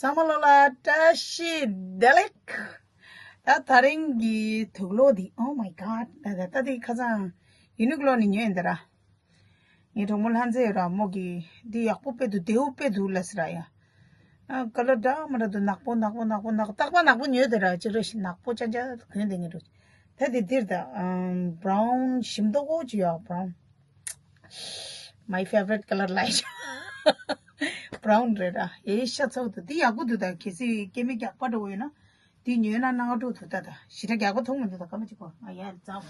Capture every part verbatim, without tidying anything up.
ཚང་མ་ལོ་ལ་བཀྲ་ཤིས་བདེ་ལེགས། ད་ད་རིང་གི་དུག་ལོག་འདི། Oh my god. ད་ད་ད་འདི་ཁ་སང་ཡུ་ནིག་ལོ་ནས་ཉོས་ཡིན་ད་ར། ངའི་གྲོགས་མོ་ལྷ་མཛེས་ཡོད་ར་མོ་གི་འདི་ཡག་པོ་དཔེ་འདུག་བདེ་པོ་དཔེ་འདུག་ལབ་ཟེར་ར་ཡ། ཨ་ཀ་ལར་འདྲ་མི་འདྲ་འདུག་ནག་པོ་ནག་པོ་ནག་པོ་ནག་རྟག་པ་ནག་པོ་ཉོས་དེ་ར་ཅིག་རེ་ཞིག་ནག་པོ་ཅན་ཅན་གོན་དེ་ངེས་འགྲོ། ད་དེ་འདིར་ད་ཨམ་བྷ་རའུན་ཞིམ་མདོག་པོ་ཅིག་ཡོད་བྷ་རའུན། My favorite color ལ་ཡ། བྷ་རའུན་རེད་ར་ཡེ་ཤ་ཚོགས་འདུག་འདི་ཡག་པོ་འདུག་ད་གལ་སྲིད་སྐྱེ་དམན་རྒྱགས་པ་འགྲོ་ཡོད་ན་འདི་ཉོས་ན་གནང་འགྲོ་འདུག་ད་ད་ཞེ་དྲག་རྒྱགས་པ་མཐོང་མི་འདུག་ད་ཀ་མ་ཅིག་གོ་ང་ཡར་འཛག་འོང་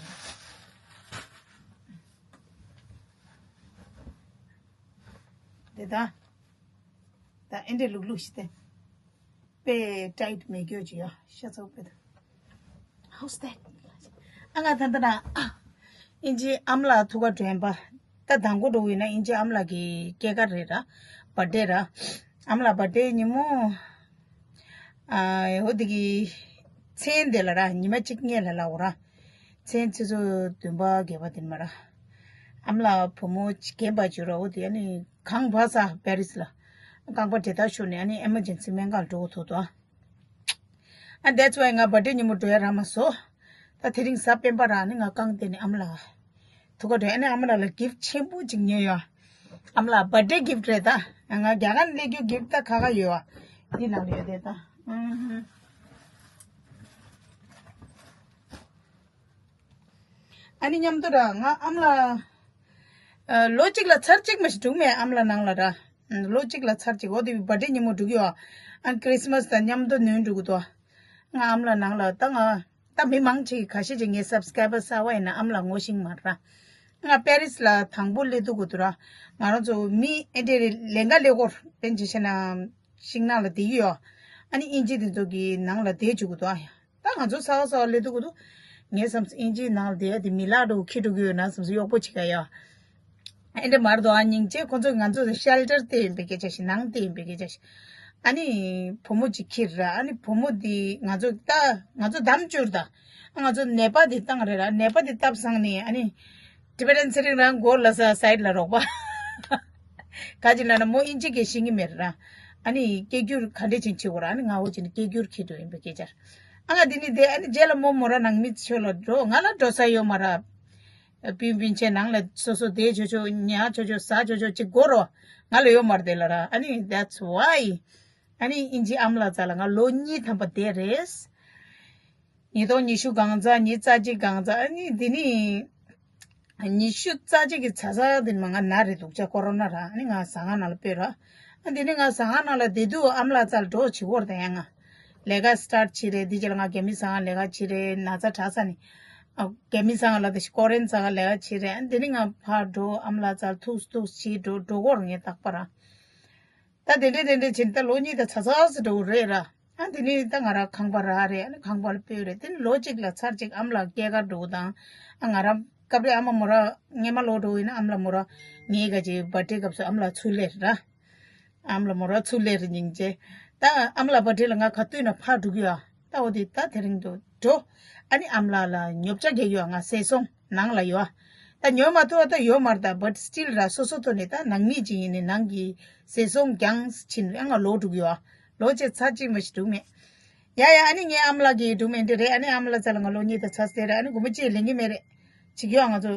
དེ་ད། ད་ཨེ་འདྲས་ལུག་ལུག་ཞིག་སྟེ། དཔེ་ཊའིཊ་མེད་རྒྱུ་ཅིག་ཡོད་ཤ་ཚ་པོ་དཔེ་ད། How's that? ཨ་ང་ད་ལྟ་ན་ཨིན་ཇི་ཨ་མ་ལགས་ཐུག་ག་འགྲོ་ཡིན་པ། ད་དང་པོ་འགྲོ་ཡིན་ན་ཨིན་ཇི་ཨ་མ་ལགས་ཀྱི་སྐྱེས་སྐར་རེད་ར། བར་ཌེ་ར། ཨ་མ་ལགས་བར་ཌེ་ཉིན་མོ། ཨ་འོ་དེ་གི་མཚན་དེ་ལ་ར་ཉི་མ་གཅིག་སྔོན་ལ་ལབ་འོ་ར། མཚན་ཆུ་ཚོད་བདུན་པ་བརྒྱད་པ་དེ་མ་ར། ཨ་མ་ལགས་བུ་མོ་རྒན་པ་བྱོས་ར་འོ་དེ་ཨ་ནི་གངས་བབས་ས་པེ་རི་སི་ལ། རྐང་པ་འདྲེད་ཐག་ཤོར་ནས་ཨ་ནི་ཨེ་མར་ཇེན་སི་སྨན་ཁང་འགྲོ་དགོས་ཐུག་འདུག་ཨ་that's why ང་བར་ཌེ་ཉིན་མོ་འགྲོ་ཡ་རག་མ་སོང་། ད་དེ་རིང་གཟའ་སྤེན་པ་ར་ནི་ང་རྐང་སྟོན་ནས་ཨ་མ་ལགས་ཐུག་ག་འགྲོ་ཡ་ཨ་ནི་ཨ་མ་ལགས་ལ་གིཕ་ཊི་ཆེན་པོ་ཅིག་ཉོས་ཡོད། ཨ་མ་ལགས་བར་ཌེ་གིཕ་ཊི་རེད་ད། ང་རྒྱ་གར་སླེབས་རྒྱུ་གིཕ་ཊི་ད་ཁ་ཁ་ཡོད་བ། འདི་ནང་ལ་ཡོད་དེ་ད། ཨ་ནི་མཉམ་དུ་ར་ང་ཨ་མ་ལགས། ཨ་ལོ་གཅིག་ལ་ཚར་གཅིག་མ་ཞིག་འགྲོ་གི་མེད་ཨ་མ་ལགས་ནང་ལ་ར། ཨ་ལོ་གཅིག་ལ་ཚར་གཅིག་འོ་དེ་བར་ཌེ་ཉིན་མོ་འགྲོ་གི་ཡོད། ཨ་ཁྲིས་མས་དང་མཉམ་དུ་ནོན་འགྲོ་གི་འདུག་ང་ཨ་མ་ལགས་ནང་ལ་ད་ང་ད་མི་མང་ཆེ་གི་ཁ་ཤས་ཀྱིས་ངའི་སབ་སི་ཀ་རའི་བར་གསར་པ་ཡིན་ན་ཨ་མ་ལགས་ངོ་ཤེས་མ་རེད་ར། ང་པེ་རི་སི་ལ་དང་པོ་སླེབས་དུས་གོ་དུ་ར། ང་རང་ཚོ་མི་ཨེ་འདྲས་ལས་ཀ་ལས་སྐོར་དཔེ་ཆ་བཤད་ན་ཤིང་ནགས་ལ་བསྡད་ཀྱི་ཡོད། ཨ་ནི་དབྱིན་ཇི་དེ་ཚོ་གི་ནང་ལ་བསྡད་བཅུག་གི་འདུག་ཨ་ཡ། ད་ང་ཚོ་གསར་པ་གསར་པ་སླེབས་དུས་གོ་དུ། ངའི་བསམ་ཚུལ་དབྱིན་ཇིའི་ནང་ལ་བསྡད་ཡ་དེ་མི་ལག་འགྲོ་ཁྱི་འགྲོ་གི་ཡོད་ན་བསམ་ཚུལ་གཡོག་པོ་བྱེད་ཀ་ཡ། ཨེ་འདྲ་མར་དོ་ཨ་སྙིང་རྗེ་ཁོ་ཚོ་ང་ཚོ་ཤེལ་ཊར་དེ་ཡིན་པའི་སྐད་ཆ་ཞིག་ནང་དེ་ཡིན་པའི་སྐད་ཆ་ཞིག་ཨ་ནི་བུ་མོ་གཅིག་ཁྱེར་ར་ཨ་ནི་བུ་མོ་དེ་ང་ཚོ་ད་ང་ཚོ་འདམ་བཅུར་ད། ང་ཚོ་ནད་པ་དེ་བཏང་རེད་ར་ནད་པ་དེ་བཏབ་སང་ནས་ཨ་ནི། ཊི་བེ་ཊན་ཚེ་རིང་རང་སྒོ་ལ་ས་སའིཌ་ལ་རོགས་པ། ག་ཅི་ལ་ན་མོ་ཨིན་ཇི་སྐད་ཤེས་ཀྱི་མེད་ར། ཨ་ནི་སྐད་སྒྱུར་ག་འདྲས་ཅིག་བྱེད་དགོས་ར་ཨ་ནི་ང་འོ་ཅི་ནི་སྐད་སྒྱུར་ཁྱེར་འགྲོ་ཡིན་པའི་སྐད་ཆར། ཨ་ང་འདི་ནི་དེ་ཨ་ནི་རྗེས་ལ་མོ་མོ་ར་ནང་མི་ཚོ་ལ་འགྲོ་ང་ལ་འགྲོ་ས་ཡོད་མ་ར། པིན་པིན་ཆེ་ནང་ལ་སོ་སོ་བསྡད་ཆོག་ཆོག་ཉལ་ཆོག་ཆོག་ཟ་ཆོག་ཆོག་ཅིག་དགོས་རོ། ང་ལ་ཡོད་མ་རེད་དེ་ལ་ར་ཨ་ནི་that's why ཨ་ནི་ཨིན་ཇི་ཨ་མ་ལགས་རྩ་ལ་ང་ལོ་གཉིས་ཐམ་པ་བསྡད་རེད། ཉིས་སྟོང་ཉི་ཤུ་གང་ཚ་ཉི་ཤུ་རྩ་གཅིག་གང་ཚ་ཨ་ནི་འདི་ནི། ཉི་ཤུ་རྩ་གཅིག་གི་ཚ་ཚ་འདི་ནི་མ་ང་ན་རེ་སྡུག་ཅག་ཀོ་རོ་ན་ར་ཨ་ནི་ང་ཟ་ཁང་ནང་ལ་སྤོས་ར། ཨ་འདི་ནི་ང་ཟ་ཁང་ནང་ལ་བསྡད་དུས་ཨ་མ་ལགས་རྩ་ལ་འགྲོ་བྱེད་དགོས་རེད་ད་ཡང་ང་། ལས་ཀ་སི་ཊར་བྱེད་རེད་འདི་རྗེས་ལ་ང་རྒྱ་མི་ཟ་ཁང་ལས་ཀ་བྱེད་རེད་ན་ཚ་དྲག་ཚ་ནི། ཨ་རྒྱ་མི་ཟ་ཁང་ལ་དེ་ཞིག་ཀོ་རེན་ཟ་ཁང་ལས་ཀ་བྱེད་རེད་ཨ་འདི་ནི་ང་ཕར་འགྲོ་ཨ་མ་ལགས་རྩ་ལ་ཐུག་ཐུག་བྱེད་འགྲོ་འགྲོ་དགོས་རེད་ངས་རྟག་པར་ར། ད་དེ་འདྲས་དེ་འདྲས་བྱས་ནས་ད་ལོ་གཉིས་ད་ཚ་ཚ་ཟེར་འགྲོ་གི་རེད་ར། ཨ་དེ་ནས་ད་ང་རང་ཁང་པ་རག་རེད་ཨ་ནི་ཁང་པ་ལ་སྤོས་རེད་དེ་ནས་ལོ་གཅིག་ལ་ཚར་གཅིག་ཨ་མ་ལགས་སྐྱེས་སྐར་འགྲོ་དང་ཨ་ང་རང་སྐབས་རེ་ཨ་མ་མོ་ར་སྔས་མ་ལོ་འགྲོ་ཡིན་ན་ཨ་མ་ལགས་མོ་ར་ངའི་ག་ཅིག་བར་ཌེ་སྐབས་སུ་ཨ་མ་ལགས་ཚུར་སླེབས་རེད་ར། ཨ་མ་ལགས་མོ་ར་ཚུར་སླེབས་རེད་སྙིང་རྗེ། ད་ཨ་མ་ལགས་བར་ཌེ་ལ་ང་ག་དུས་ན་ཕར་འགྲོ་གི་ཡོད། ད་འོ་དེ་ད་དེ་རིང་དུ་འགྲོ། ཨ་ནི་ཨ་མ་ལགས་ལ་ཉོ་ཆ་རྒྱག་ཡོད་ང་ཟས་སོང་ནང་ལ་ཡོད། ད་ཉོ་མ་ཐུབ་ད་ཡོད་མ་རེད་ད་but still ར་སོ་སོ་ཐོག་ནས་ད་ནང་མི་ཅིག་ཡིན་ནས་ནང་གི་ཟས་སོང་རྒྱང་ཕྱིན་ཨ་ང་ལོ་དྲུག་ཡོད། ལོ་བཅས་ཚར་གཅིག་མ་ཞིག་དྲུག་མེད། ཡ་ཡ་ཨ་ནི་ངའི་ཨ་མ་ལགས་ཀྱི་སྒྲུང་མེད་འདི་རེད་ཨ་ནི་ཨ་མ་ལགས་རྩ་ལ་ང་ལོ་གཉིས་དང་ཚ་སྟེ་རེད་ཨ་ནི་དགོང་མོ་ཅིག་ལེན་གི་མེད་རེད། ཅིག་ཡོད་ང་ཚོ།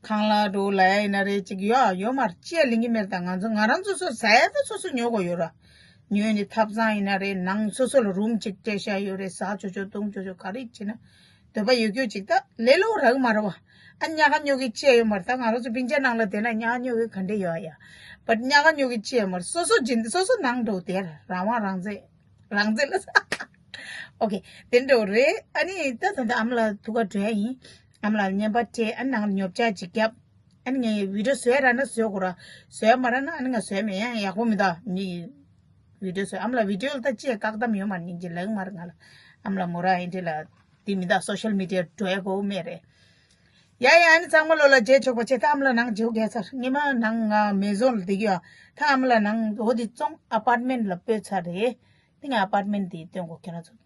ཁང་གླ་འགྲོ་ལ་ཡ་ཡིན་ན་རེད་ཅིག་ཡོད་ཡོད་མ་རེད་ཅི་ཡ་ལེན་གི་མེད་ད་ང་ཚོ་ང་རང་ཚོ་སོ་ཟ་ཡ་ད་སོ་སོ་ཉོ་དགོས་ཡོད་ར། ཉོས་ནས་ཐབ་ཚང་ཡིན་ན་རེད་ནང་སོ་སོ་ལ་རུམ་ཅིག་སྤྲད་བཞག་ཡོད་རེད་ཟ་ཆོག་ཆོག་བཏུང་ཆོག་ཆོག་ག་རེ་བྱེད་ན་འདོད་པ་ཡོད་རྒྱུ་ཅིག་ད་ལས་སླ་པོ་རག་གི་མ་རེད་བ། ཨ་ཉལ་ཁ་ཉོ་གི་ཅི་ཡ་ཡོད་མ་རེད་ད་ང་རང་ཚོ་སྤུན་ཆ་ནང་ལ་བསྡད་ན་ཉལ་ཁ་ཉོ་གི་ག་འདྲ་ཡོད་ཡ། བ་ཉལ་ཁ་ཉོ་གི་ཅི་ཡ་མ་རེད་སོ་སོ་སྦྱིན་སོ་སོ་ནང་འགྲོ་དེར་རང་དབང་རང་བཙན། རང་བཙན་ལ། ཨོ་ཁེ། དེ་འདྲ་རེད། ཨ་ནི་ད་ད་ད་ཨ་མ་ལགས་ཐུག་ག་འགྲོ་ཡ་ཡིན། ཨ་མ་ལགས་ལ་བརྙན་པར་སྤྲད་ཨ་ནི་ནང་ལ་ཉོ་ཆ་ཅིག་བརྒྱབ། ཨ་ནི་ངས་བི་ཌིའོ་བཟོས་ར་ན་བཟོས་དགོས་ར། བཟོས་མ་ར་ན་ཨ་ནི་ང་བཟོས་མེད་ཡང་ཡག་པོ་མི་འདུག་ནི། བི་ཌིའོ་བཟོས་ཨ་མ་ལགས་བི་ཌིའོ་ལ་ད་ཅི་ཡ་བཀག་གཏམ་ཡོད་མ་རེད་སྙིང་རྗེ་ལངས་མ་རེད་ང་ལ། ཨ་མ་ལགས་མོ་ར་ཨེ་འདྲ་ལ། དེ་མི་འདུག་སོ་ཤལ་མི་ཌི་ཡ་འགྲོ་ཡ་དགོས་མེད་རེད། ཡ་ཡ་ཨ་ནི་ཚང་མ་ལོ་ལ་རྗེས་ཆོག་པ་བྱེད་ད་ཨ་མ་ལགས་ནང་འཇུག་གས་ཚར་ཉི་མ་ནང་ང་མེ་ཟོན་ལ་བསྡད་ཀྱི་ཡོད། ད་ཨ་མ་ལགས་ནང་འོ་དེ་བཙོང་ཨ་པར་ཊི་མེན་ཊི་ལ་སྤོས་ཚར་རེད། དེ་ང་ཨ་པར་ཊི་མེན་ཊི་དེ་སྟོན་གོ་ཁྱེད་རང་ཚོ།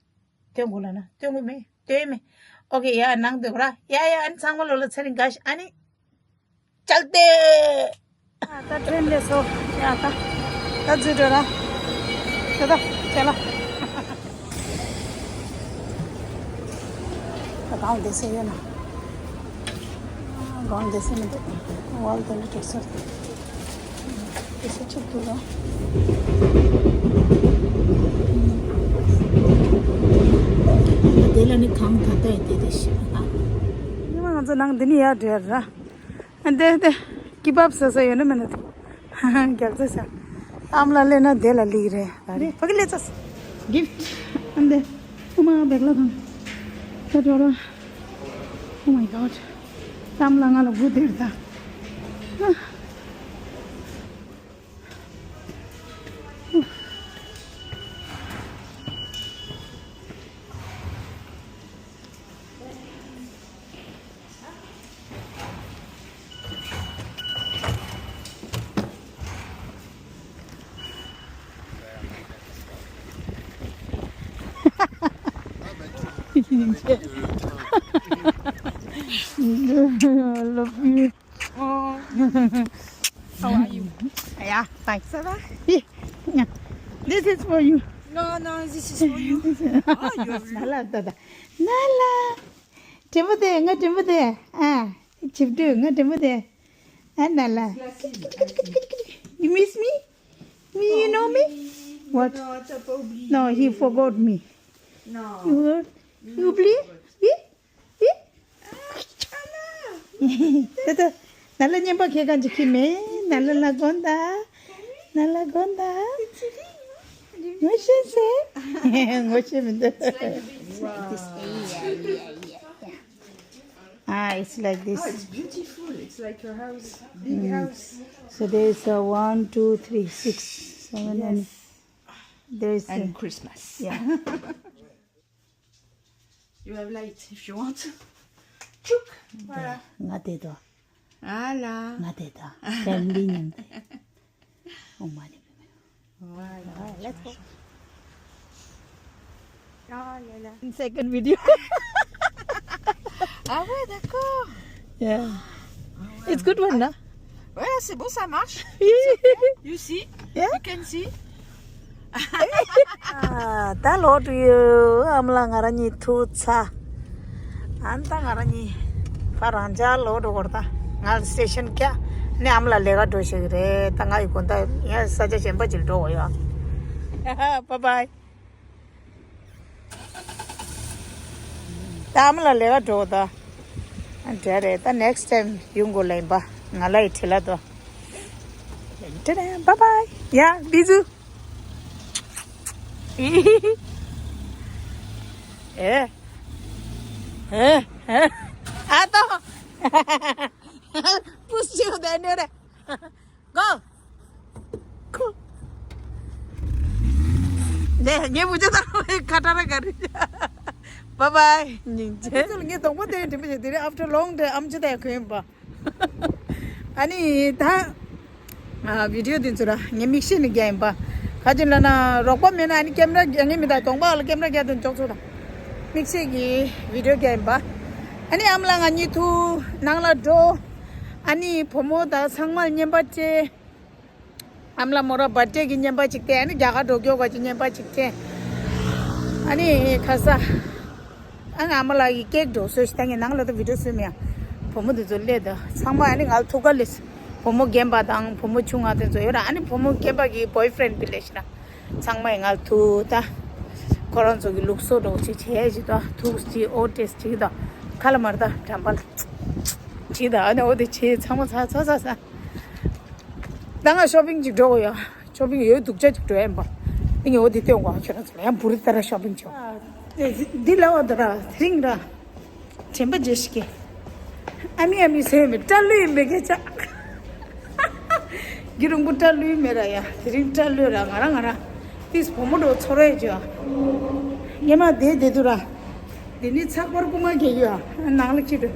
སྟོན་གོ་ལ་ན་སྟོན་གོ་མེད་སྟོན་མེད། ཨོ་ཁེ་ཡ་ནང་སྡོད་ར་ཡ་ཡ་ཨ་ནི་ཚང་མ་ལོ་ལ་ཚེ་རིང་དགའ་ཤ་ཨ་ནི། ཅལ་ཏེ། ད་ཊེན་ལས་སོ་ཡ་ད་ད་འཛུལ་འགྲོ་ར། ད་ད་ཁྱེད་ལ། ད་གང་བསྡད་ས་ཡོད་ན། གང་བསྡད་ས་མི་འདུག་ཝལ་དེ་འདྲ་གྲོགས་སར། དེ་ས་ཆུ་ཐུག་ལ། དེ་ལ་ནི་གང་ད་ལྟ་ཡི་དེ་དེ་ཤི་ན། ཉི་མ་ང་ཚོ་ནང་འདི་ནི་ཡར་འགྲོ་ཡ་ར། ཨ་འདི་འདི་ཀི་བབ་ཟ་ས་ཡོད་ན་མེད་ན། རྒྱབ་ཚ་ས། ཨམ་ལ་ལེ་ན་དེ་ལ་ལིག་རེད། ད་རེད་ཕ་གི་ལེ་ཚ་ས། གིཕ་ཊི། ཨ་འདི། ཨ་མ་བེག་ལ་དང་། ད་འགྲོ་ར། Oh my God. ཨམ་ལ་ང་ལ་བུ་དེར་ད། Love you. How are you? Yeah, fine. Ça va? This is for you. No, no, this is for you. Oh, you're ན་ལ་ད་ད། ན་ལ། དྲན་པོ་དེ་ང་དྲན་པོ་དེ། ཨ། ཆིབས་སྒྲོས་ང་དྲན་པོ་དེ། ཨ་ན་ལ། You miss me? Me, you know me? What? Non, t'as pas oublié. No, he forgot me. Non. You heard? You play? Oui? Oui? ད་ད། ན་ལ་བརྙན་པ་ཁྱེད་གང་ཅིག་ཁྱི་མེད། ན་ལ་ལ་དགོན་ད། ན་ལ་དགོན་ད། ངོ་ཤེས་སེ། ངོ་ཤེས་མི་འདུག It's like this. Yeah, yeah, yeah, yeah. Ah, it's like this. Ah, it's beautiful. It's like your house, big house. So there's a one, two, three, six, seven, and there's a, and Christmas. Yeah. You have light if you want. Chook. Voilà. ང་དེ་དོ། Voilà. ང་དེ་དོ། ཕེ་མི་ལི་མཉམ་དུ། ཨོ་མ་ནི། Voilà. Let's go. Ah, là, là. Une second video. Ah ouais, d'accord. Yeah. Ah ouais. It's good one, no? Ouais, c'est bon, ça marche. You see? Yeah? You can see? ད་ལོག་འགྲོ་ཡོད། ཨ་མ་ལགས་ང་རང་གཉིས་ཐུག་ཚར། ཨ་ནི་ད་ང་རང་གཉིས་ཕར་རང་ཅག་ལོག་འགྲོ་དགོས་རེད། ད་ང་ལ་སི་ཊེ་ཤན་བཀག་ནས་ཨ་མ་ལགས་ལས་ཀ་འགྲོ་ཤེས་ཀྱི་རེད། ད་ང་ཡི་དགོང་དག་ཡང་ས་ཆ་གཞན་པ་ཅིག་འགྲོ་དགོས་ཡོད། Bye bye. ད་ཨ་མ་ལགས་ལས་ཀ་འགྲོ་ད། ཨ་འདྲ་རེད། ད་next time ཡོང་དགོས་ལ་ཡིན་པ། ང་ལ་ཡི་བྲེལ་ལ་དོ། Bye bye. Yeah, bisous. ཨེ། ཨེ། ཨེ། ཨ་ཏོ། Push you there. Go. Go. ངས་མུ་ཅེ་ད་ཁ་ཏ་ར་ག་རི། Bye bye. སྙིང་རྗེ། ངས་གདོང་པ་དེ་འདྲི་མི་བྱེད་དེ་རེད། After long day ཨམ་ཅི་ད་ཡ་གོ་ཡིན་པ། ཨ་ནི་ད་ཨ་བི་ཌི་ཡོ་འདི་ཚོ་ར་ངས་མིག་ཤེལ་ནས་རྒྱག་ཡིན་པ། ག་ཅི་ལ་ན་རོགས་པ་མེད་ན་ཨ་ནི་ཀེམ་ར་རྒྱག་ངེས་མི་ད་གདོང་པ་ལ་ཀེམ་ར་རྒྱག་དུས་ཅོག་ཚོ་དང་། མིག་ཤེལ་གྱི་བི་ཌི་ཡོ་རྒྱག་ཡིན་པ། ཨ་ནི་ཨ་མ་ལགས་ང་གཉིས་ཐུག་ནང་ལ་འགྲོ། ཨ་ནི་བུ་མོ་དང་ཚང་མ་ལ་བརྙན་པར་སྤྲད། ཨ་མ་ལགས་མོ་ར་བར་ཐི་ཌེ་གི་བརྙན་པར་ཅིག་སྟེར། ཨ་ནི་རྒྱ་གར་འགྲོ་མགྱོགས་པ་ཅིག་བརྙན་པར་ཅིག་སྟེར། ཨ་ནི་ཁ་ས། ཨ་ནི་ཨ་མ་ལགས་ཀྱིས་ཀེག་འགྲོ་བཟོས་ཤིག་ད་ངས་ནང་ལ་ད་བི་ཌི་ཡོ་བཟོས་མེད་ཡ། བུ་མོ་དེ་ཚོ་སླེབས་ད་ཚང་མ་ཨ་ནི་ང་ལ་ཐུག་ག་སླེབས། བུ་མོ་རྒན་པ་དང་བུ་མོ་ཆུང་ང་དེ་ཚོ་ཡོད་ར། ཨ་ནི་བུ་མོ་རྒན་པ་གི་བོའི་ཕ་རེན་ཌི་དེ་སླེབས་ཤིག་ན། ཚང་མ་ཡི་ང་ལ་ཐུག་ད། ཁོ་རང་ཚོ་གི་ལུགས་སྲོལ་འདྲ་བོ་ཅིག་བྱས་ཅིག་ད་ཐུག་ཅིག་ཨོ་ཏེས་ཅིག་ད། ཁ་ལ་མར་ད་འགྲམ་པ་ལ་ཅིག་ད། ཨ་ནི་ཨོ་དེ་བྱས་ཚང་མ་ཚ་ཚ་ཚ་ཚ། ད་ང་ཤོ་པིང་ཅིག་འགྲོ་དགོས་ཡ། ཤོ་པིང་ཡོད་སྡུག་ཅག་ཅིག་འགྲོ་ཡ་ཡིན་པ། ཨ་ནི་ཨོ་དེ་སྟོན་དགོས། ཁྱོད་རང་ཚོ་ལ་ཡང་བུ་རི་ཏ་ར་ཤོ་པིང་བྱོས། འདི་ལ་འོ་ད་ར་དེ་རིང་ར། དྲན་པ་བརྗེད་ཤིག་གི། ཨ་མི་ཨ་མི་ཟེར་མི་སྐྲ་ལོས་མེད་སྐད་ཆ། གི་རུང་པོ་སྐྲ་ལོས་མེད་ར་ཡ། དེ་རིང་སྐྲ་ལོས་ར། ང་ར་ང་ར། ཏིས་བུ་མོ་འགྲོ་ཚོར་རེ་བྱོས། ངས་མ་བསྡད་བསྡད་དུས་ར། འདི་ནི་ཚགས་པར་རྐུ་མ་གྱེས་ཡོད་ཨ། ནང་ལ་ཁྱེར་འགྲོ།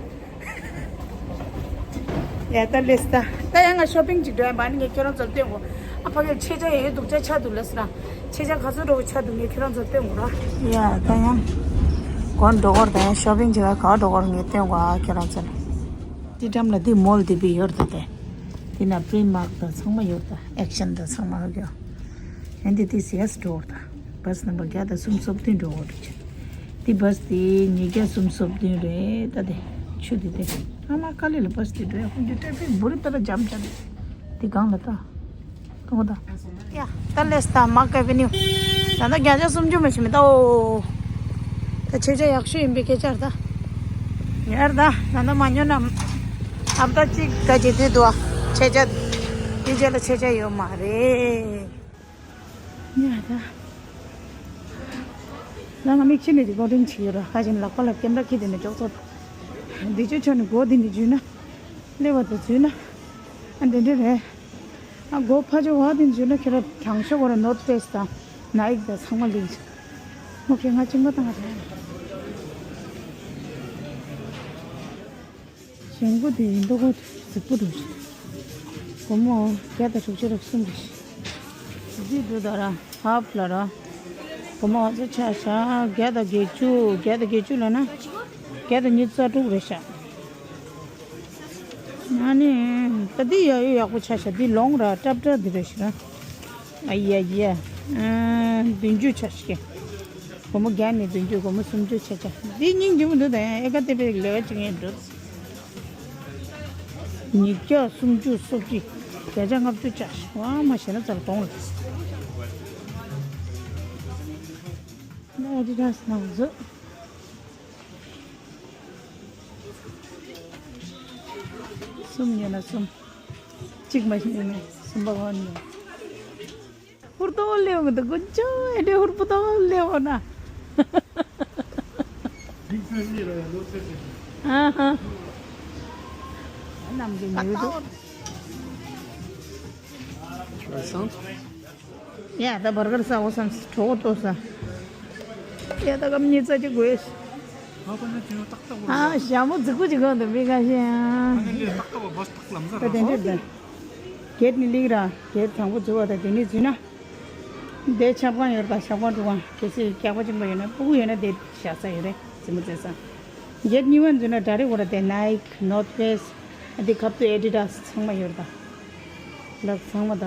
ཡ་ད་ལེས་ད། ད་ཡང་ང་ཤོ་པིང་ཅིག་འགྲོ་ཡ་མ་ནི་ངས་ཁྱོད་རང་ཚོར་སྟོན་དགོས། ཨ་ཕ་གིར་ཆེ་ཆ་ཡོད་སྡུག་ཅག་ཆགས་འདུག་ལབ་སོང་ན། ཆེ་ཆ་ག་ཚོད་འགྲོ་གི་ཆགས་འདུག་ངས་ཁྱོད་རང་ཚོར་སྟོན་དགོས་ར། ཡ་ད་ཡང་། གོན་འགྲོ་གོ་ར། ད་ཡང་ཤོ་པིང་བྱེད་ག་ག་བ་འགྲོ་གོ་ར་ངས་སྟོན་དགོས་ཨ་ཁྱོད་རང་ཚོར། དེ་འགྲམ་ལ་དེ་མོལ་དེ་བི་ཡོད་རེད་ད་དེ། དེ་ན་པི་རིན་མཱག་དང་ཚང་མ་ཡོད་ད། ཨེག་ཤན་དང་ཚང་མ་ཡོད་ཡོད། ཨ་འདི་དེ་སི་ཡ་སི་འགྲོ་བར་དང་། བཱས་ནམ་བར་བརྒྱ་དང་སུམ་ཅུ་སོ་བདུན་འགྲོ་བར་འགྲོ་ཆེ། དེ་བཱས་དེ་ཉིས་བརྒྱ་སུམ་ཅུ་སོ་བདུན་རེད། ད་དེ་ཆུ་དེ་དེ་ཨ་མ་དཀའ་ལས་ལ་བཱས་དེ་འགྲོ་ཡ་ཁོང་ཚོ་ཊེ་ཕིག་འབུ་རི་པེ་ལ་འཇམ་འཇམ་དེ་གང་ལ་ད་གང་ད། ཡ་ད་ལས་ད་མ་ཀེ་བེ་ནིའུ་ད་ད་བརྒྱ་ཆ་སུམ་ཅུ་མ་ཤི་མི་ད་ཨོ། ད་ཆེ་ཆ་ཡག་ཤོས་ཡིན་པའི་སྐད་ཆ་རེད་ད། ཡར་ད་ད་ད་མ་ཉོ་ན་ཨབ་ད་ཅིག་ད་ཅིག་དུས་དུ་ཨ་ཆེ་ཆ་དེ་རྗེས་ལ་ཆེ་ཆ་ཡོད་མ་རེད། ཉལ་ད། ང་ང་མིག་ཆུ་ནས་དེ་གོ་དྲིན་ཆེ་ཡོད་ར། ཁ་ཅིག་ལག་པ་ལ་ཀེམ་ར་ཁྱེར་དེ་ནས་ཅོག་ཙོག་འདི་ཆུ་ཆོ་ནས་སྒོ་འདི་ནས་འཇུས་ན། སླེབས་པ་དང་འཇུས་ན། ཨ་འདི་འདྲ་རེད། ཨ་སྒོ་ཕ་ཆོ་བ་དེ་འཇུས་ན་ཁྱེད་ར་དྲང་ཤོག་གོ་ར་ནོར་ཕེ་སི་དང་ནའིག་དང་ཚང་མ་ལིག་ངོ་ཁྱེད་ང་ཅིང་པ་དང་ང་རེད། ཞང་པོ་དེ་ཡིན་མདོག་གོ་རྫིག་པོ་འདུག་སྒོར་མོ་བརྒྱ་དང་དྲུག་ཅུ་རེ་གསུམ་རེད། འདི་འདུག་ད་ར་ཧབ་ལ་ར། སྒོར་མོ་ང་ཚོ་ཆ་ཤ་བརྒྱ་དང་བརྒྱད་ཅུ་བརྒྱ་དང་བརྒྱད་ཅུ་ལ་ན་བརྒྱ་དང་ཉི་ཤུ་རྩ་དྲུག་རེད་ཤག་ཨ་ནི་ད་འདི་ཡ་ཡོ་ཡག་པོ་ཆ་ཤ་འདི་ལོང་ར་ཏྲབ་ཏྲབ་འདི་རེད་ཤག་ར། ཨ་ཡ་ཡ། ཨ་བདུན་ཅུ་ཆ་ཤ་གི་སྒོར་མོ་བརྒྱ་ནས་བདུན་ཅུ་སྒོར་མོ་སུམ་ཅུ་ཆ་ཆ་འདི་སྙིང་རྗེ་མོ་འདུག་ད་ཡང་ཨེ་ཀ་ཏེ་པའི་ལས་ཀ་བྱེད་མཁན་འགྲོ། ཉིས་བརྒྱ་སུམ་ཅུ་སོ་གཅིག་བརྒྱ་ཆ་ལྔ་བཅུ་ཆ་ཤ་བ་མ་ཤེས་ན་ཚར་གོང་ལ། ཨ་ཌི་ཌཱ་སི་ནང་བཟོ། གསུམ་ཉོས་ན་གསུམ། གཅིག་མ་ཤེས་ནས་གསུམ་པ་གོན་ནས། ཧུར་ཐོག་སླེབས་མི་འདུག་དཀོན་མཆོག་ཨེ་འདྲའི་ཧུར་པོ་ཐོག་སླེབས་འོ་ན། ཨ་ཧ། ནམ་གྱི་ཉི་འདུག་ཡ་ད་བར་གར་ཟ་འོ་བསམ་གྲོགས་ཏོ་ཟ། ཡ་ད་སྐམ་ཉི་ཚ་ཅིག་དགོས། ཨ་ཞྭ་མོ་རྫིག་པོ་ཅིག་གོན་འདུག་མི་ཁ་ཤས་ཨ། ད་དེ་འདྲ་ད། གེད་ནི་ལིག་ར་གེད་དང་པོ་འཛུལ་བ་དང་དེ་ནི་འཛུལ་ན། དེ་ཆབ་ཁང་ཡོད་ར་ད་ཆབ་ཁང་འགྲོ་གང་གལ་སྲིད་སྐྱག་པ་གཅིན་པ་ཡོད་ན་ཕྲུ་གུ་ཡོད་ན་དེ་བཞག་ས་ཡོད་རེད་རྩེད་མོ་རྩེ་ས། གེད་གཉིས་པ་འཛུལ་ན་འདྲ་རེ་འོ་ར་དེ་ནའིག་ནོར་ཕེ་སི་ཨ་དེ་ཁབ་ཏུ་ཨེ་ཌི་ཌཱ་སི་ཚང་མ་ཡོད་ར་ད། ལགས་ཚང་མ་ད།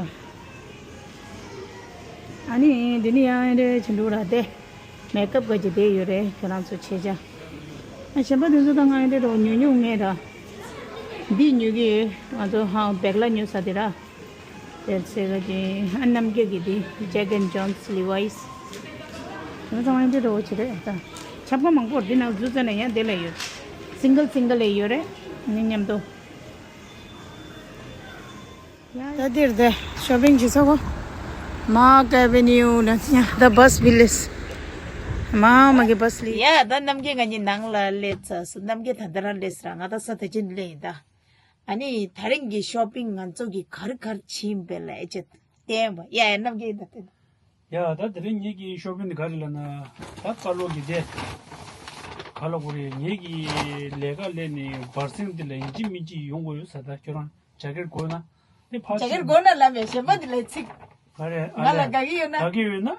ཨ་ནི་འདི་ནི་ཡང་ཨེ་འདྲ་བྱེད་འགྲོ་ར་དེ། མེག་ཨབ་ག་ཅིག་དེ་ཡོད་རེད་ཁྱོད་རང་ཚོ་ཆེ་ཆ། ཨ་གཞན་པ་དེ་ཚོ་ད་ང་ཨེ་འདྲ་རོ་ཉོ་ཉོ་ངེས་ར། འདི་ཉོ་གི་ང་ཚོ་ཧང་བེག་ལ་ཉོ་ས་དེ་ར། དེར་ཚེ་ག་ཅིག་ཨ་རྣམ་རྒྱལ་གི་དེ་ཇེག་ཨེན་ཇོན་སི་ལི་ཝའི་སི། དེ་ཚོ་ང་ཨེ་འདྲ་རོ་བྱེད་རེད་ད། ཆབ་ཁ་མང་པོ་འདི་ནང་འཛུལ་ཙ་ན་ཡང་དེ་ལ་ཡོད། སིང་གལ་སིང་གལ་ལ་ཡོད་རེད་ནི་མཉམ་དུ། ད་འདིར་དེ་ཤོ་པིང་བྱེད་ས་གོ། མ་ཀ་བེ་ནིའུ་ལ་ཡ་ད་བཱས་བི་ལེས། མ་མ་གི་བཱས་ལི། ཡ་ད་རྣམ་རྒྱལ་ང་གཉིས་ནང་ལ་སླེབས་ཚར་སོང་། རྣམ་རྒྱལ་ད་ལྟ་རང་སླེབས་ཟེར་ང་ད་ས་ད་ཅི་ནས་སླེབས་ཡིན་ད། ཨ་ནི་ད་རིང་གི་ཤོ་པིང་ང་ཚོ་གི་ག་རེ་ག་རེ་བྱིན་པས་ལ་ཨེ་ཅེ་བསྟན་པ་ཡ་ཡ་རྣམ་རྒྱལ་ཡིན་ད་བསྟན། ཡ་ད་དེ་རིང་ངེད་ཀྱི་ཤོ་པིང་འདི་ག་རེ་ལབ་ན་ད་ཀ་ལོ་གི་དེ་ག་ལ་གོ་རེད། ངེད་ཀྱི་ལས་ཀ་ལས་ནས་བར་སེང་འདི་ལ་ཡིན་གཅིག་མིན་གཅིག་ཡོང་དགོས་ཡོད་ས། ད་ཁྱོད་རང་ཇ་ཀེར་དགོས་ན་དེ་ཕར་ཇ་ཀེར་དགོས་ན་ལབ་པས་གཞན་པ་འདི་ལ་ཚིག་ག་རེ་ང་ལ་དགའ་གི་ཡོད་ན་དགའ་གི་ཡོད་ན་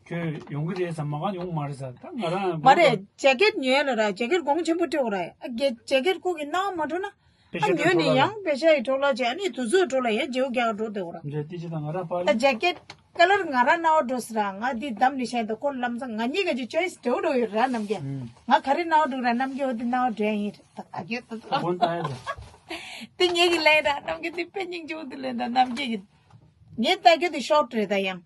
ཁྱོད་ཡོང་གི་རེད་ས། མ་ག་ཡོང་མ་རེད་ས། ད་ང་རང་མ་རེད། ཇ་ཀེར་ཉོས་ལ་ར་ཇ་ཀེར་གོང་ཆེན་པོ་སྤྲོད་ར་ཨ་ཇ་ཀེར་ཁོ་གི་སྣང་མ་འགྲོ་ན། ཨ་ཉོས་ནས་ཡང་པེ་ཤ་ཡི་འཕྲོ་བརླག་བྱས་ཨ་ནི་དུས་ཚོད་འཕྲོ་བརླག་ཡང་བརྗེ་པོ་རྒྱག་འགྲོ་དེ་འོ་ར། འདྲ་དེ་ཅི་དང་ང་རང་པར་ད་ཇེ་ཀེད་ཀ་ལར་ང་རང་སྣང་བ་འགྲོ་སི་ར། ང་འདི་བདམས་ནས་བཤད་འདུག་ཁོ་ལམ་སང་ང་གཉིས་ཀ་ཅིག་ཅོའི་སི་འདྲ་བོ་འདྲ་བོ་ཡོད་ར་རྣམ་རྒྱལ། ཨུམ། ང་ག་རེ་སྣང་བ་འགྲོ་ར་རྣམ་རྒྱལ་འོ་འདི་སྣང་བ་འདྲ་ཡིན་ར་ད་ག་གེ་ད་ད་ད་གོན་ད་ཡ་ད། དེ་ངེད་ཀྱི་ལན་ར་རྣམ་རྒྱལ་འདི་དཔེ་སྙིང་རྗེ་པོ་འདི་ལན་ད་རྣམ་རྒྱལ་གྱི། ངས་ལྟ་རྒྱུ་འདི་ཤོར་ཊི་རེད་ད་ཡང་།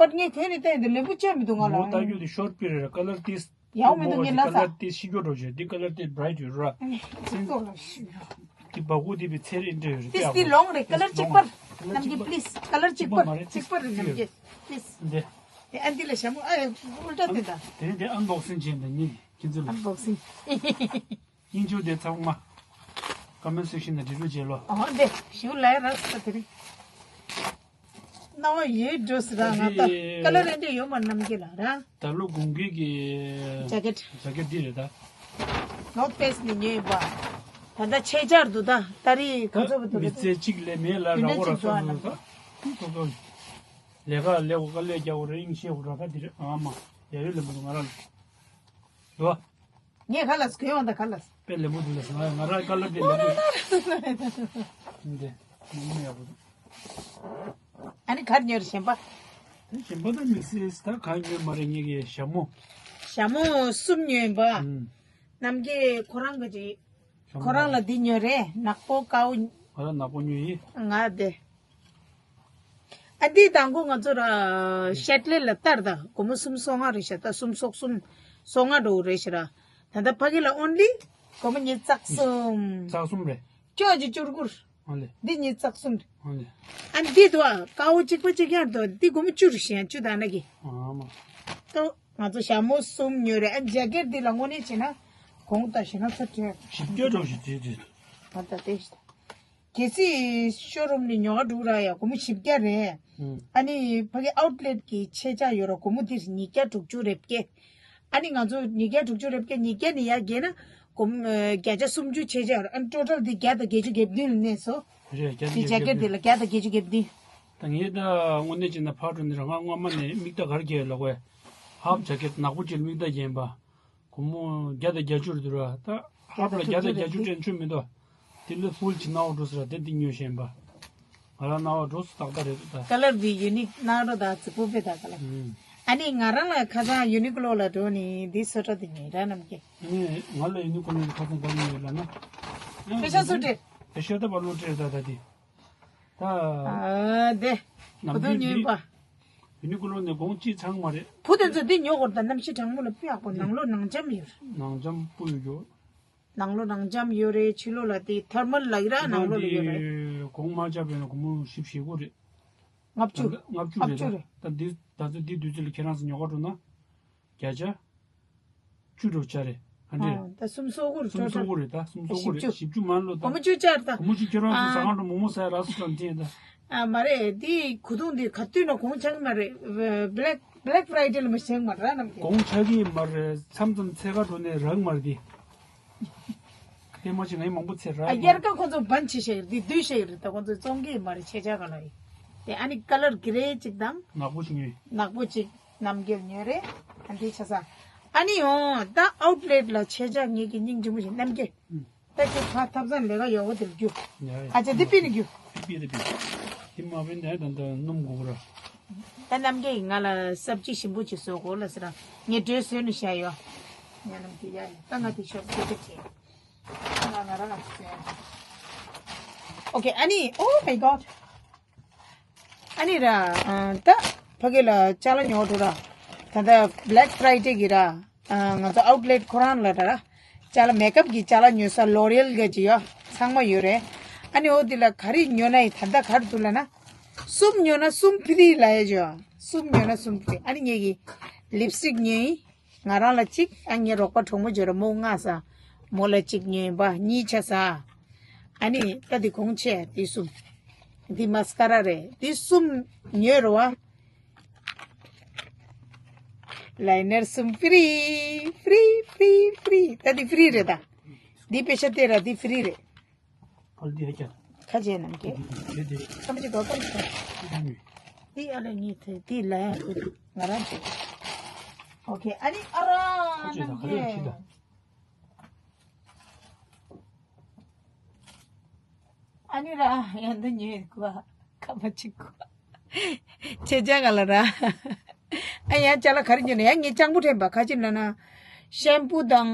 པར་ངས་གོན་ནས་ལྟ་ཡིན་འདི་ལེན་པོ་ཅོ་མི་འདུག་ང་ལ། ངོ་ལྟ་རྒྱུ་འདི་ཤོར་ཊི་རེད་ར་ཀ་ལར་ཏིས། ཡག་མི་འདུག་ངས་ལབ་ས། ཀ་ལར་དེ་ཤི་རྒྱུ་འགྲོ་བྱས་འདི་ཀ་ལར་དེ་བྷ་རའིཊ་ཡོད་ར། ཚིག་ཏོག་ལ་ཤི་རྒྱུ། དེ་བ་གུ་དེ་བི་ཚེ་རིང་འདྲ་ཡོད་རེད། ཏིས་ཏི་ལོང་རེད་ཀ་ལར་གཅིག་པར། རྣམ་རྒྱལ་པི་ལིས་ཀ་ལར་གཅིག་པར་གཅིག་པར་རེད་རྣམ་རྒྱལ་པི་ལིས། འདི། དེ་ཨ་འདི་ལ་ཞྭ་མོ་ཨ་ཡ་ཨུལ་ཏྲ་དེ་འདྲ། དེ་རིང་དེ་ཨན་བོག་སིང་བྱས་འདི་ཉིད་ཁྱེད་ཚོ་ལ། ཨན་བོག་སིང་། སྙིང་རྗེ་དེ་ཚང་མ་ཀོ་མེན་སེག་ཤན་ནང་འབྲི་རོགས་བྱས་ལོ། ཨོ་འདི་ཞུ་ལ་ཡ་ར་ས་དེ་རིང་། སྣང་བ་ཡོད་འགྲོ་ཟེར་ར་ང་ད་ཀ་ལར་རེ་འདྲ་ཡོད་མ་རྣམ་རྒྱལ་ལ་ར། ད་ལོ་དགུན་ཁའི་གི་ཇེ་ཀེད། ཇེ་ཀེད་འདི་རེད་ད། ནོར་ཕེ་སི་ནས་ཉོས་ཡིན་པ། ད་ལྟ་ཆད་ཆར་འདུག་ད་ད་རེས་ག་ཚོད་བུད་འདུག་མི་ཚེ་གཅིག་ལས་མེད་ལ་ར་འོ་ར་སོ་སོ་ད། ལས་ཀ་ལས་འོ་ཀ་ལས་རྒྱག་འོ་ར་ཨིང་ཤེས་འོ་ར་ད་འདི་རེད་ཨ་མ་ཡ་ཡོད་ལས་མི་འདུག་ང་ར་ལ། འདུག་ངས་ཁ་ལགས་གོན་འོང་ད་ཁ་ལགས། དཔེ་ལེགས་པོ་འདུག་ལགས་ང་རང་ཁ་ལག་དེ་ལེགས་པོ་འདུག་འདི་མི་མི་ཡག་པོ་འདུག་ཨ་ནི་གར་ཉོ་རེ་གཞན་པ། གཞན་པ་ད་དམིགས་བསལ་ད་གང་ཉོས་མ་རེད། ངེད་ཀྱི་ཞྭ་མོ། ཞྭ་མོ་གསུམ་ཉོས་པ། ཨུམ། རྣམ་རྒྱལ་ཁོ་རང་གི་ཅིག་ཞྭ་མོ། ཁོ་རང་ལ་འདི་ཉོས་རེད། ནག་པོ་དཀར་པོ། ང་ལ་ནག་པོ་ཉོས་ཡིན། ང་དེ། ཨ་འདི་དང་པོ་ང་ཚོ་ར་ཤེད་ལེ་ལ་ལྟར་ད་སྒོར་མོ་སུམ་སོ་ལྔ་རེད་ཤག་ད་སུམ་སོ་གསུམ་སོ་ལྔ་འགྲོ་རེད་ཤག་ར། ད་ལྟ་ཕ་གི་ལ་ཨོན་ལི་སྒོར་མོ་ཉི་ཤུ་རྩ་གསུམ། རྩ་གསུམ་རེད། ཁྱོད་ཀྱི་བཅུ་དགུ། ཨོན་ལི། འདི་ཉི་ཤུ་རྩ་གསུམ་རེད། ཨོན་ལི། ཨ་འདི་དུ་ཨ་དཀར་པོ་གཅིག་པ་གཅིག་རྐྱང་དུ་འདི་སྒོར་མོ་བཅུ་རེད་ཤག་བཅུ་དང་ན་གི། ཨ་མ། ཏོ། ང་ཚོ་ཞྭ་མོ་གསུམ་ཉོས་རེད། ཨ་ཇེ་ཀེད་འདི་ལ་དངོས་གནས་བྱས་ན་གོང་ལྟ་ཞེ་ན་ཚ་དྲན། ཞིབ་རྒྱས་འགྲོ་ཞིག་བྱེད་དུས། ང་ད་ལྟ་ཞིག་གལ་སྲིད་ཤོ་རུམ་ནས་ཉོ་ག་འགྲོ་ར་ཡ་སྒོར་མོ་བཞི་བརྒྱ་རེད། ཨ་ནི་ཕ་གི་ཨའུཊ་ལེཊ་གི་ཆད་ཆག་ཡོད་ར་སྒོར་མོ་དེ་ཉིས་བརྒྱ་དྲུག་ཅུ་རེ་བརྒྱད། ཨ་ནི་ང་ཚོ་ཉིས་བརྒྱ་དྲུག་ཅུ་རེ་བརྒྱད་ཉིས་བརྒྱ་ནས་ཡར་བརྒལ་ན་སྒོར་མོ་ཨ་བརྒྱ་ཆ་སུམ་ཅུ་ཆད་ཆག་ཡོད་ར། ཨ་ནི་ཊོ་ཊལ་དེ་བརྒྱ་དང་བརྒྱད་ཅུ་གྱ་བདུན་ལ་གནས་སོང་། རེད། བརྒྱ་དེ་དང་ཇེ་ཀེད་དེ་ལ་བརྒྱ་དང་བརྒྱད་ཅུ་གྱ་བདུན། ད་ངས་ད་དངོས་གནས་བྱས་ན་ཕར་འགྲོ་ནས་རང་ང་སྔོན་མ་ནས་མིག་ལྟ་གར་གྱི་ལ་གོ། ཧབ་ཇེ་ཀེད་ནག་པོ་ཅིག་ལ་མིག་ལྟ་བརྒྱབ་པ། སྒོར་མོ་བརྒྱ་དང་བརྒྱད་ཅུ་རེད་འདུག་ར། ད་ཧབ་ལ་བརྒྱ་དང་བརྒྱད་ཅུ་སྤྲད་ཆོག་མི་འདུག་དེ་ལས་ཕུལ་ཅིག་ནང་འགྲོ་ཟེར་ར། དེ་འདི་ཉོས་ཤེས་པ། ང་རང་ནང་འགྲོ་སོང་ཏག་ཏག་རེད་འདུག་ད། ཀ་ལར་འདི་ཡུ་ནིག་ནང་འགྲོ་ད་རྫིག་པོ་དཔེ་ད་ཀ་ལར། ཨ་ནི་ང་རང་ལ་ཁ་སང་ཡུ་ནི་ཀ་ལོ་ལ་འགྲོ་ནི་འདི་སོ་ཊ་འདི་ཉོས་ར་རྣམ་རྒྱལ། ཨ་ནི་ང་ལ་ཡུ་ནི་ཀ་ལོ་ཁ་སང་ག་རེ་ཉོས་ལབ་ན། པེ་ཤ་སུ་སྤྲད། པེ་ཤ་ད་པ་ལོ་སྤྲད་ད་ད་དེ། ད། ཨ་དེ། ནམ་བུ་དུ་རྒྱུན་ཉོས་པ། ཡུ་ནི་ཀ་ལོ་ནས་གོང་ཅི་ཚང་མ་རེད། བུ་དེ་ཚོ་འདི་ཉོ་དགོས་ད། གནམ་གཤིས་གྲང་མོ་ལ་དཔེ་ཡག་པོ། ནང་ལོགས་ནང་འཇམ་ཡོད་རེད། ནང་འཇམ་པོ་ཡོད་ཀྱོ། ནང་ལོགས་ནང་འཇམ་ཡོད་རེད། ཕྱི་ལོགས་ལ་དེ་ཐར་མལ་ལ་ཡི་ར་ནང་ལོགས་ལ་ཡོད་རེད། གོང་མ་ཆ་བས་ན་སྒོར་མོ་བཞི་བཅུ་ཞེ་དགུ་རེད། ལྔ་བཅུ། ལྔ་བཅུ་རེད་ད། ལྔ་བཅུ་རེད། ད་འདི་ད་ཚོད་འདི་དུས་ཚོད་ལ་ཁྱེད་རང་ཚོ་ཉོ་ག་འགྲོ་ན། བརྒྱ་ཆ། བཅུ་འགྲོ་ཆ་རེད། ཨ་འདྲས། ད་སུམ་སོ་དགུ་རེད། སུམ་སོ་དགུ་རེད་ད། སུམ་སོ་དགུ་རེད། བཞི་བཅུ་མ་ལོ་ད། སྒོར་མོ་བཅུ་ཆ་རེད་ད། སྒོར་མོ་བཅུ་ཁྱོད་རང་ཚོ་ཟ་ཁང་དུ་མོག་མོག་ཟ་ཡ་རག་སོང་ཙང་དྲན་ད། ཨ་མ་རེད། དེ་གོ་ཐུང་དེ་ག་དུས་ན་གོང་ཆག་མ་རེད། Black Black Friday ལ་མ་ཆག་མ་རེད་རྣམ་རྒྱལ། གོང་ཆག་གི་མ་རེད། མཚམས་མཚམས་ཚད་ཀ་འགྲོ་ནས་རག་མ་རེད་དེ། ཁས་མ་ཆེ་ང་ཡི་མང་པོ་ཚེ་ར། ཨ་དབྱར་ཁ་ཁོ་ཚོ་བན་ཆེ་ཤེས་རེད། དུས་ཤེས་རེད་ད། ཁོ་ཚོ་བཙོང་གི་མ་རེད། ཆེ་ཆ་ག་ལ་ཡིན། དེ་ཨ་ནི་ཀ་ལར་གི་རེ་གཅིག་དང་། ནག་པོ་ཞིག་ཉོས། ནག་པོ་གཅིག་རྣམ་རྒྱལ་ཉོས་རེད། ཨ་འདི་ཆ་ས། ཨ་ནི་ཡོང་ད་ཨའུཊ་ལེཊ་ལ་ཆེ་ཆ་ངེད་ཀྱི་སྙིང་རྗེ་མོ་ཞིག་རྣམ་རྒྱལ། ད་ཁྱོད་ཕ་ཐབ་ཚང་ལས་ཀ་ཡོག་པོ་དེར་རྒྱུ། ཡ་ཡ། ཨ་ཅག་འདི་པི་ནི་རྒྱུ། པི་དེ་པི། དེ་མ་པིན་ད་ད་ད་སྣུམ་དགོས་ར། ད་རྣམ་རྒྱལ་ཡིས་ང་ལ་སབ་ཅི་ཞིམ་པོ་ཅིག་བཟོ་དགོས་ལ་ཟེར་ར། ངས་འགྲོས་བཟོས་ནས་བཞག་ཡོད། ཉ་ནམ་དེ་ཡ་ཡ། ད་ང་དེ་ཤོག་དེ་དེ་བྱེད། ང་ང་རང་ལ་ཟེར། ཨོ་ཁེ། ཨ་ནི། Oh my God. ཨ་ནི་ར། ཨ་ད་ཕ་གི་ལ་ཅ་ལག་ཉོ་འགྲོ་ར། ད་ལྟ་Black Friday གི་ར། ཨ་ང་ཚོ་ཨའུཊ་ལེཊ་ཁོ་རང་ལ་ར། ཅ་ལག་མེག་ཨབ་གི་ཅ་ལག་ཉོ་ས་ལོ་རི་ཨལ་ག་ཅི་ཡོད་ཚང་མ་ཡོད་རེད། ཨ་ནི་འོ་དེ་ལ་ག་རེ་ཉོ་ན་ཡི་ད་ལྟ་ག་རེ་འདུག་ལབ་ན། གསུམ་ཉོ་ན་གསུམ་ཕི་རི་ལབ་ཡ་ཅོ། གསུམ་ཉོ་ན་གསུམ་ཕི་རི། ཨ་ནི་ངེད་ཀྱི་ལིབ་སི་ཊིག་ཉོས་ཡིན། ང་རང་ལ་གཅིག་ཨ་ངའི་རོགས་པ་གྲོགས་མོ་ཇོ་ར་མོ་ལྔ་ཟ། མོ་ལ་གཅིག་ཉོས་པ་གཉིས་ཆ་ཟ། ཨ་ནི་ད་འདི་གོང་ཆེ་འདི་གསུམ། འདི་མ་སི་ཀ་ར་རེད། འདི་གསུམ་ཉོས་རོ་བ། ལའི་ནར་གསུམ་ཕི་རི། ཕི་རི་ཕི་རི་ཕི་རི། ད་འདི་ཕི་རི་རེད་ད། འདི་པེ་ཤ་སྟེར་ར་འདི་ཕི་རི་རེད། ཨ་འདི་ཧ་ཅང་། ཁ་རྗེ་རྣམ་རྒྱལ། དེ་དེ། ཁམས་ཅིག་གོ་ཁམས་ཅིག་འདི་ཨ་ལེ་གཉིས་ཐེ་འདི་ལ་ཡ་ཁུ་ང་རང་ཅིག་ཨོ་ཁེ། ཨ་ནི་ཨ་ར་ཁ་རྗེ་དང་ཁ་རྗེ་ཁྱི་དང་། ཨ་ནི་ར་ཡང་འདི་ཉོས་གོ་ཁ་མ་ཅིག་གོ་ཆེ་ཆ་ག་ལ་ར། ཨ་ཡང་ཅ་ལག་ག་རེ་ཉོས་ན་ཡང་ངས་སྤྱང་པོ་དྲན་པ་ཁ་ཅིག་ལ་ན། ཤེམ་པུ་དང་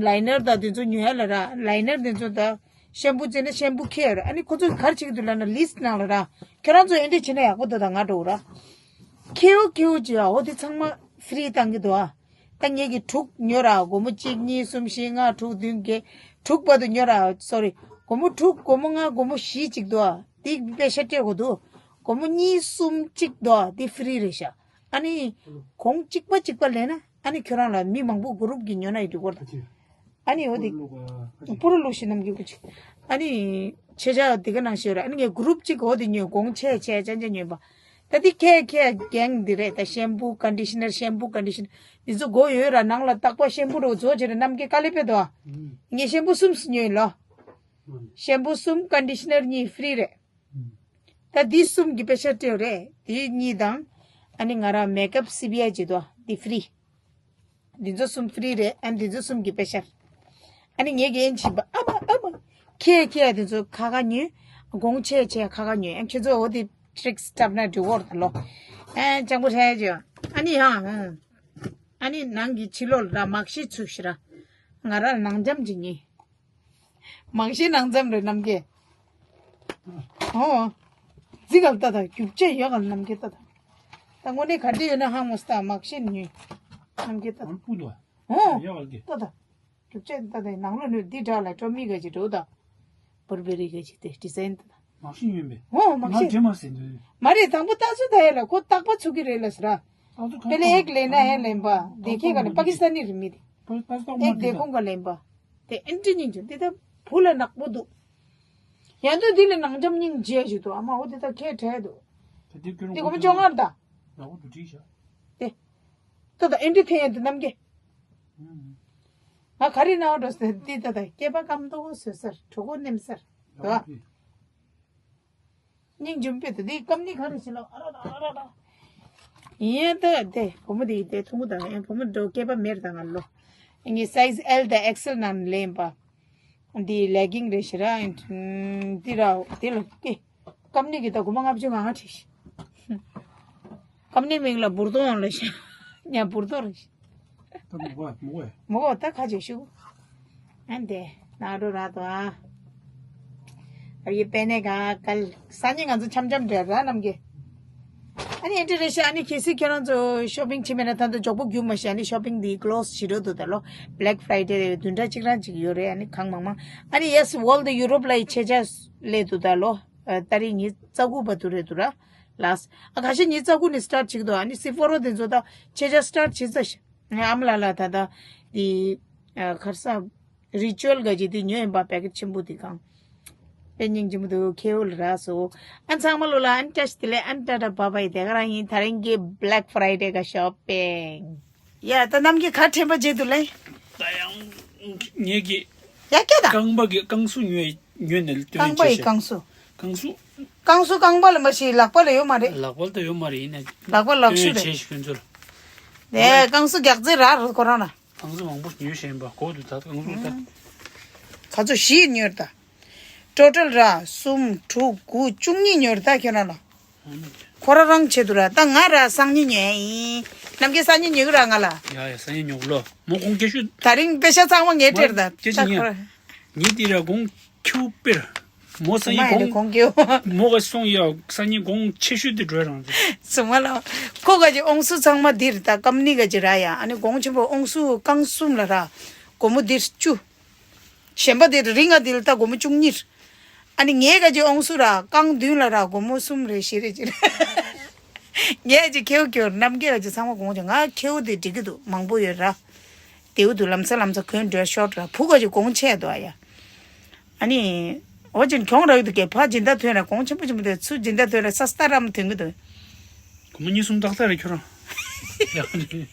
ལའི་ནར་དང་དེ་ཚོ་ཉོས་ཡ་ལ་ར། ལའི་ནར་དེ་ཚོ་ད། ཤེམ་པུ་བཙལ་ན་ཤེམ་པུ་ཁྱེར་ཡོད་རེད། ཨ་ནི་ཁོ་ཚོས་ག་རེ་བྱེད་ཀྱི་འདུག་ལབ་ན་ལིས་ནང་ལ་ར། ཁྱོད་རང་ཚོ་ཨེ་འདྲས་བྱེད་ན་ཡག་པོ་འདུག་ད་ང་འགྲོ་ར། ཁེའུ་ཁེའུ་བྱེད་ཨ། འོ་དེ་ཚང་མ་ཧྥི་རི་བཏང་གི་འདུག་ཨ། ད་ངེད་ཀྱིས་དྲུག་ཉོ་ར། སྒོར་མོ་གཅིག་གཉིས་གསུམ་བཞི་ལྔ་དྲུག་བདུན་བརྒྱད། དྲུག་བར་དུ་ཉོ་ར། སོ་རི། སྒོར་མོ་དྲུག་སྒོར་མོ་ལྔ་སྒོར་མོ་བཞི་གཅིག་འདུག་ཨ། དེ་པེ་ཤ་སྤྲད་དགོས་འདུག་སྒོར་མོ་གཉིས་གསུམ་གཅིག་འདུག་ཨ། དེ་ཧྥི་རི་རེད་ཤག་ཨ་ནི། གོང་གཅིག་པ་གཅིག་པ་ལེན་ན། ཨ་ནི་ཁྱོད་རང་ལ་མི་མང་པོ་གུ་རུབ་ཀྱིས་ཉོ་ན་ཡི་འགྲིག་གོ་ད། ཨ་ནི་འོ་དེ། སྤུ་རུ་ལུག་ཤི་ནམ་གྱི་གུ་ཅི། ཨ་ནི། ཆེ་ཆ་དེ་ག་ནང་ཤོད་ར། ཨ་ནི་ངས་གུ་རུབ་གཅིག་འོ་དེ་ཉོས། གོང་ཆེ་ཆེ་ཅན་ཅན་ཉོས་པ། ད་དེ་ཁེ་ཁེ་གེང་འདི་རེད། ད་ཤེམ་པུ་ཀོན་ཌི་ཤི་ནར་ཤེམ་པུ་ཀོན་ཌི་ཤི་ནར་འདི་ཚོ་དགོས་ཡོད་ར། ནང་ལ་རྟག་པ་ཤེམ་པུ་རོ་བཟོ་བྱེད་ར། ནམ་གྱི་དཀའ་ལས་པས་དོ། ངས་ཤེམ་པུ་གསུམ་ཉོས་ལོ། ཤེམ་པུ་གསུམ་ཀོན་ཌི་ཤི་ནར་གཉིས་ཧྥི་རི་རེད། ད་འདི་གསུམ་གྱི་པེ་ཤ་སྤྲད་རེད། འདི་གཉིས་དང་། ཨ་ནི་ང་རང་མེག་ཨབ་སི་བི་ཨའི་བྱེད་དོ། འདི་ཧྥི་རི། འདི་ཚོ་གསུམ་ཧྥི་རི་རེད། ཨ་ནི་འདི་ཚོ་གསུམ་གྱི་པེ་ཤ། ཨ་ནི་ངས་གན་བྱིན་པ་ཨ་མ་ཨ་མ། ཁྱེད་ཁྱེད་འདི་ཚོ་ཁ་ཁ་ཉོས། གོང་ཆེ་ཆེ་ཁ་ཁ་ཉོས། ཨ་ཁྱེད་ཚོ་འོ་དེ་ཊི་རིག་སི་སྟབས་ན་འགྲིག་གོ་ད་ལོ། ཨེ་ཅང་པོ་ཧྲེ་ཅོ། ཨ་ནི་ཡང་ཧུང་། ཨ་ནི་ནང་གི་ཕྱི་ལོགས་ལ་མག་ཤི་ཚུགས་ཤི་ར། ང་ར་ནང་འཇམ་ཅིག་ཉེ། མང་ཤེས་ནང་ཙམ་རེད་རྣམ་རྒྱལ། ཨོ། རྫི་ག་ལ་ལྟ་དང་རྒྱུག་ཆ་ཡོད་ག་ལ་རྣམ་རྒྱལ་ལྟ་དང་། ད་དངོས་གནས་ག་འདྲ་ཡོད་ན་ཧང་མོ་སྟ་མག་ཤེས་ཉོས། རྣམ་རྒྱལ་ལྟ་དང་། ཨང་སྤུ་འདུག་ཨ། ཡོད་ག་ལ་གི། ལྟ་དང་། རྒྱུག་ཆ་ལྟ་དང་ནང་ལོ་ནུས་འདི་འདྲ་ལ་སྤྲོ་མི་ག་ཅིག་འགྲོ་དང་། བུར་བེ་རི་ག་ཅིག་དེ་ཌི་ཛའིན་ལྟ་དང་། མག་ཤེས་ཉོས་པས། ཨོ་མག་ང་ཤེས། དྲི་མ་ཟིན་དུས། མ་རེད་དང་པོ་ལྟ་ཚུལ་ད་ཡོད་ལ་ཁོ་རྟག་པ་ཚུགས་ཀྱི་རེད་ལ་ཟེར། ཨ་ཚོ་ག་པེ་ལེ་ཨེག་ལེན་ན་ཧེ་ལེན་པ་དེ་ཁྱེད་ག་ནས་པ་ཀི་སི་ཐན་ནི་རེད་མི་དེ། པ་པ་སྟོང་མ་ཨེག་དེ་དེ་ཁོང་ག་ལེན་པ། དེ་ཨེན་ཏི་སྙིང་རྗེ་འདི་ད་བུ་ལ་ནག་པོ་འདུག་ཡང་དུ་འདི་ལ་ནང་འཇམ་སྙིང་རྗེ་ཞིག་འདུག་ཨ་མ་འོ་དེ་ད་ཁས་བྲལ་འདུག་དེ་དེ་ཁྱོད་འདི་སྒོར་མོ་བཅོ་ལྔ་རེད་ད། ལག་པ་དུ་བྲིས་ཤག་དེ། ད་ད་ཨེན་ཏི་ཐེ་ཡན་དུ་རྣམ་རྒྱལ། ང་ག་རེ་ན་འགྲོ་ཟེར་འདི་ད་ད་སྐེད་པ་སྐམ་མདོག་བཟོས་སར་གྲོད་ཁོག་ནེམ་སར་དོ། སྙིང་འཇུམ་པོས་དེ་འདི་སྐམ་ནི་ག་རེ་ཞིག་ལ་ཨ་ར་ར་ཨ་ར་ར། ཡིན་ཡང་ད་དེ་བུ་མོ་དེ་ཡིན་དེ་ཐུང་གུ་དང་ཡང་བུ་མོ་འགྲོ་སྐེད་པ་མེར་དང་ང་ལོ། ངའི་སའི་ཛི་ཨེལ་དང་ཨེག་སེལ་ནང་ལེན་པ། འདི་ལེ་གིང་རེད་ཤི་ར། འདི་ར་དེ་ལ་ཀེ། སྐམ་ནི་གི་ད་དགུ་མ་ལྔ་བཅུ་ང་ང་ཁྲིད་ཤི། སྐམ་ནི་མིང་ལ་འབུར་ཏོ་ཡོང་ལ་ཤི། ཉ་འབུར་ཏོ་རེད་ཤི། ད་མོ་གོ་མོ་གོ་ཡ། མོ་གོ་ད་ཁ་ཅིག་ཤུ། ཨན་དེ་ན་རོ་ར་དོ་ཨ། ཨ་ཡི་པེ་ནེ་ག་གལ་སང་ཉིན་ང་ཚོ་འཆམ་འཆམ་འབྲེལ་ར་རྣམ་རྒྱལ། ཨ་ནི་ཨེ་འདྲ་རེད་ཤག་ཨ་ནི་གལ་སྲིད་ཁྱེད་རང་ཚོ་ཤོ་པིང་བྱེད་མེད་ན་ད་ལྟ་མགྱོགས་པོ་རྒྱུག་མ་ཤེས། ཨ་ནི་ཤོ་པིང་འདི་ཀློ་སི་བྱེད་འགྲོ་འདུག་ད་ལོ་Black Friday་བདུན་ཕྲག་གཅིག་རང་གཅིག་ཡོད་རེད། ཨ་ནི་གང་མང་མང་ཨ་ནི་ཡེ་སི་ཝོལ་དུ་ཡུ་རོབ་ལ་ཡི་ཆེ་ཆ་སླེབས་འདུག་ད་ལོ་ཏ་རིག་ཉི་ཤུ་རྩ་དགུ་བར་དུ་རེད་འདུག་ར། ལགས། ཨ་ཁ་ཤས་ཉི་ཤུ་རྩ་དགུ་ནས་སི་ཊར་བྱེད་ཀྱི་འདུག་ཨ་ནི་སི་ཕོ་རོ་དེ་ཚོ་ད་ཆེ་ཆ་སི་ཊར་བྱེད་ཚར་ཤག་ཨ་མ་ལ་ལ་ད་ད་འདི་ཁར་ས་རི་ཅུ་ཨལ་ག་ཅིག་དེ་ཉོས་ཡིན་པ་པེ་ཀེ་ཊི་ཆེན་པོ་དེ་གང་། དཔེ་སྙིང་རྗེ་མོ་འདུག་ཁེའུ་ལ་རག་སོ། ཨ་ཚང་མ་ལོ་ལ་ཨན་བཀྲ་ཤིས་བདེ་ལེགས། ཨན་ཏ་ཏ་བ་བའི་དེ་ག་རང་ཡིན། ད་རིང་གི་Black Friday་ག་ཤོ་པིང་། ཡ་ད་རྣམ་རྒྱལ་ག་དྲན་པ་བརྗེད་འདུག་ལེ། ད་ཡང་ངེད་ཀྱི་ཡ་སྐད་ད། རྐང་པ་གི་རྐང་སུ་ཉོས་ཉོས་ནས་སྟོན་རྐང་པ་ཡི་ཆེ་ཤོས་རྐང་སུ། རྐང་སུ། རྐང་སུ་རྐང་པ་ལ་མ་ཤི་ལག་པ་ལ་ཡོད་མ་རེད། ལག་པ་ལ་ད་ཡོད་མ་རེད། ཡིན་ན་ལག་པ་ལག་ཤུ་སྟོན་རེད། ཆེ་ཤོས་ཁྱོད་ཚོར། དེ་རྐང་སུ་རྒྱག་རྩེ་རག་རུ་ཁོ་རང་ལ། རྐང་སུ་མང་པོ་ཉོས་ཤེས་པ་གོ་འདུག་ད་རྐང་སུ་ད། ག་ཚོད་བཞི་ཉོས་ད། ཊོ་ཊལ་ར་གསུམ་དྲུག་དགུ་བཅུ་གཉིས་ཉོས་ད་ཁྱོད་རང་ལ། ཁོ་ར་རང་ཆེད་དུ་ར་ད་ང་ར་སང་ཉིན་ཉོས་ཡིན། རྣམ་རྒྱལ་སང་ཉིན་ཉོས་གི་ར་ང་ལ། ཡ་ཡ་སང་ཉིན་ཉོ་གི་ལོ། མོ་གོང་ཁྱད་ཤོས། ད་རིང་པེ་ཤ་ཚང་མ་ངས་སྤྲད་ད། སྐད་ཆ་ད་ཉན། ཁོ་ར། ངས་དེ་ར་གོང་ཁྱེའུ་དཔེར། མོ་སང་ཉིན་མ་ཡིན་གོང་། གོང་ཁྱེའུ། མོ་ག་སོང་ཡ་སང་ཉིན་གོང་ཆེ་ཤོས་དེ་འགྲོ་རང་རེད། སུ་མ་ལ། ཁོ་ག་ཅི་ཨོང་སུ་ཚང་མ་འདིར་ད་ཀམ་ནི་ག་ཅི་ར་ཡ་ཨ་ནི་གོང་ཆེན་པོ་ཨོང་སུ་རྐང་གསུམ་ལ་ར། སྒོར་མོ་འདིར་བཅུ། གཞན་པ་དེ་རིང་ང་དེ་ལ་ལྟ་སྒོར་མོ་བཅུ་གཉིས། ཨ་ནི་ངས་ག་ཅི་ཨོང་སུ་ར་རྐང་བདུན་ལ་ར་སྒོར་མོ་གསུམ་རེ་བཞི་རེ་ཅི་རེ། ངས་ཅི་ཁེའུ་ཁེའུ་རྣམ་རྒྱལ་ག་ཅི་ཚང་མ་གོང་ཅི་ང་ཁེའུ་དེ་འགྲིག་གི་འདུག་མང་པོ་ཡོད་ར། དེའུ་དུ་ལམ་ས་ལམ་ས་གོན་འགྲོ་ཤོར་ར་བུ་ག་ཅི་གོང་ཆེ་འདུག་ཨ་ཡ། ཨ་ནི། འོ་ཅི་གྱོང་རག་གི་འདུག་གས་ཕ་སྦྱིན་བདག་ཐོན་ར་གོང་ཆེན་པོ་ཆེན་པོ་དེ་ཚུར་སྦྱིན་བདག་ཐོན་ར་ས་སྟ་རམ་ཐོན་གི་འདུག་སྒོར་མོ་གཉིས་གསུམ་ཏག་ཏག་རེད་ཁྱོད་རང་། ཡ་ནི།